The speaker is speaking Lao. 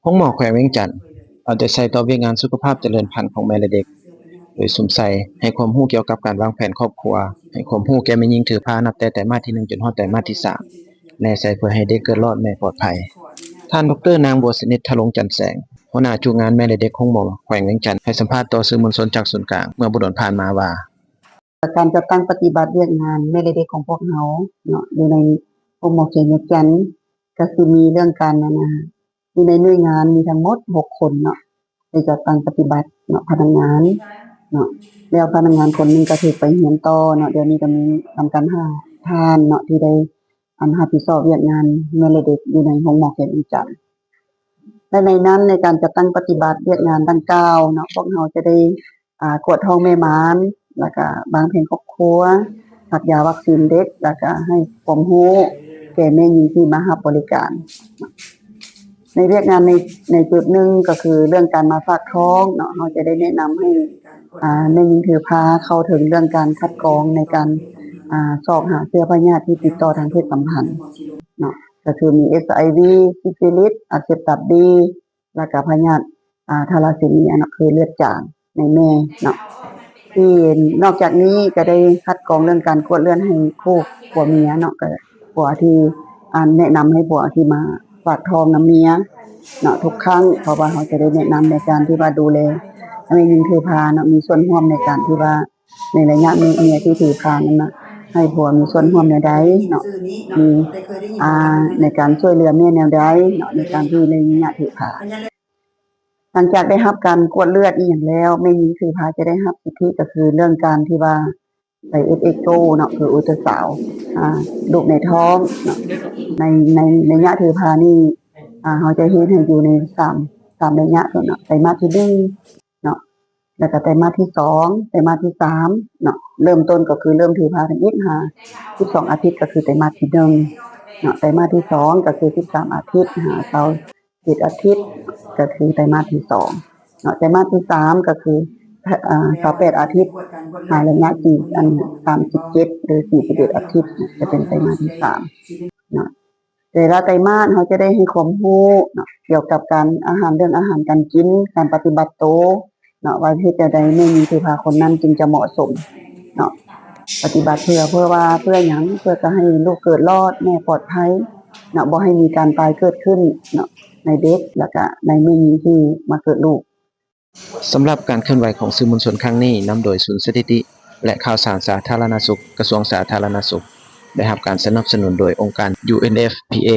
ໂຮງໝໍແຂວງວຽງຈັນ ເອົາໃຈໃສ່ຕໍ່ວຽກງານສຸຂະພາບຈະເລີນພັນຂອງແມ່ ແລະ ເດັກ ໂດຍສຸມໃສ່ໃຫ້ຄວາມຮູ້ກ່ຽວກັບການວາງແຜນຄອບຄົວ, ໃຫ້ຄວາມຮູ້ແກ່ແມ່ຍິງຖືພາ ນັບແຕ່ໄຕມາດທີໜຶ່ງ ຈົນຮອດໄຕມາດທີສາມ ແນໃສ່ເພື່ອໃຫ້ເດັກເກີດລອດແມ່ປອດໄພ. ທ່ານ ດຣ ນາງ ບົວສະໜິດ ທະລົງຈັນແສງ ຫົວໜ້າຈຸງານແມ່ ແລະ ເດັກ ໂຮງໝໍແຂວງວຽງຈັນ ໃຫ້ສຳພາດຕໍ່ສື່ມວນຊົນຈາກສູນກາງເມື່ອບໍ່ດົນຜ່ານມາວ່າ ການຈັດຕັ້ງປະຕິບັດວຽກງານແມ່ ແລະ ເດັກຂອງພວກເຮົາເນາະ ຢູ່ໃນໂຮງໝໍແຂວງວຽງຈັນ ກະຊິມີເລື່ອງການ ອັນນາ ຢູ່ໃນໜ່ວຍງານມີທັງໝົດຫົກຄົນເນາະ ໄດ້ຈັດຕັ້ງປະຕິບັດເນາະ ພະນັກງານເນາະ ແລ້ວພະນັກງານຄົນໜຶ່ງກະຖືກໄປຮຽນຕໍ່ເນາະ. ດຽວນີ້ກະມີນຳກັນຫ້າທ່ານເນາະ ທີ່ໄດ້ ອັນ ຮັບຜິດຊອບວຽກງານແມ່ ແລະ ເດັກຢູ່ໃນໂຮງໝໍແຂວງວຽງຈັນ ແລະ ໃນນັ້ນ ໃນການຈັດຕັ້ງປະຕິບັດວຽກງານດັ່ງກ່າວເນາະ ພວກເຮົາຈະໄດ້ ອ່າ ກວດທ້ອງແມ່ມານ ແລ້ວກະວາງແຜນຄອບຄົວ, ສັກຢາວັກຊີນເດັກ ແລ້ວກະໃຫ້ຄວາມຮູ້ແກ່ແມ່ຍິງທີ່ມາຮັບບໍລິການ. ໃນວຽກງານໃນ ໃນຈຸດໜຶ່ງ ກໍຄືເລື່ອງການມາຝາກທ້ອງເນາະ, ເຮົາຈະໄດ້ແນະນຳໃຫ້ ອ່າ ແມ່ຍິງຖືພາເຂົ້າເຖິງເລື່ອງການຄັດກອງໃນການ ອ່າ ຊອກຫາເຊື້ອພະຍາດທີ່ຕິດຕໍ່ທາງເພດສຳພັນເນາະ, ກໍຄືມີ ເອັດໄອວີ ຊິຟິລິດ ອັກເສບຕັບບີ ແລ້ວກະພະຍາດ ອ່າ ທາລາຊີເມຍເນາະ ຄືເລືອດຈາງໃນແມ່ເນາະ ທີ່ນອກຈາກນີ້ກະໄດ້ຄັດກອງເລື່ອງການກວດເລືອດໃຫ້ຄູ່ຜົວເມຍເນາະ ກະຜົວທີ່ ອັນ ແນະນຳໃຫ້ຜົວທີ່ມາຝາກທ້ອງນຳເມຍເນາະ ທຸກຄັ້ງ ເພາະວ່າເຮົາຈະໄດ້ແນະນຳໃນການທີ່ວ່າດູແລແມ່ຍິງຖືພາເນາະ ມີສ່ວນຮ່ວມໃນການທີ່ວ່າ ໃນໄລຍະເມຍທີ່ຖືພານັ້ນນະ ໃຫ້ຜົວມີສ່ວນຮ່ວມແນວໃດເນາະ ມີ ອ່າ ໃນການຊ່ວຍເຫຼືອແມ່ແນວໃດເນາະ ໃນການທີ່ໄລຍະຖືພາ. ຫຼັງຈາກໄດ້ຮັບການກວດເລືອດອີ່ຫຍັງແລ້ວ ແມ່ຍິງຖືພາຈະໄດ້ຮັບສິດທິ ກໍຄືເລື່ອງການທີ່ວ່າໄປເອັກໂກເນາະ ຄືອຸດຕາສາວ ອ່າ ລູກໃນທ້ອງເນາະ ໃນ ໃນໄລຍະຖືພານີ້ ອ່າ ເຮົາຈະເຮັດໃຫ້ຢູ່ໃນສາມ ສາມໄລຍະເນາະ ໄຕມາດທີໜຶ່ງ ເນາະ ແລ້ວກະໄຕມາດທີສອງ ໄຕມາດທີສາມເນາະ ເລີ່ມຕົ້ນກໍຄືເລີ່ມຖືພາທຳອິດຫາສິບສອງອາທິດ ກໍຄືໄຕມາດທີໜຶ່ງເນາະ ໄຕມາດທີສອງກໍຄືສິບສາມອາທິດຫາຊາວເຈັດອາທິດ ກໍຄືໄຕມາດທີສອງເນາະ ໄຕມາດທີສາມກໍຄື ອ່າ ຊາວແປດອາທິດຫາໄລຍະທີ່ ອັນ ສາມສິບເຈັດ ຫຼື ສີ່ສິບເອັດອາທິດ ຈະເປັນໄຕມາດທີສາມເນາະ. ແຕ່ລະໄຕມາດເຮົາຈະໄດ້ໃຫ້ຄວາມຮູ້ເນາະ ກ່ຽວກັບການອາຫານ ເລື່ອງອາຫານການກິນ ການປະຕິບັດໂຕເນາະ ວ່າເຮັດແນວໃດແມ່ຍິງຖືພາຄົນນັ້ນຈຶ່ງຈະເໝາະສົມເນາະ ປະຕິບັດເພື່ອ ເພື່ອວ່າ ເພື່ອຫຍັງ ເພື່ອຈະໃຫ້ລູກເກີດລອດ ແມ່ປອດໄພເນາະ ບໍ່ໃຫ້ມີການຕາຍເກີດຂຶ້ນເນາະ ໃນເດັກ ແລ້ວກະໃນແມ່ຍິງທີ່ມາເກີດລູກ. ສຳລັບການເຄື່ອນໄຫວຂອງສື່ມວນຊົນຄັ້ງນີ້ ນຳໂດຍສູນສະຖິຕິ ແລະ ຂ່າວສານສາທາລະນະສຸກ ກະຊວງສາທາລະນະສຸກ, ໄດ້ຮັບການສະໜັບສະໜູນໂດຍອົງການ ຢູເອັນເອັຟພີເອ.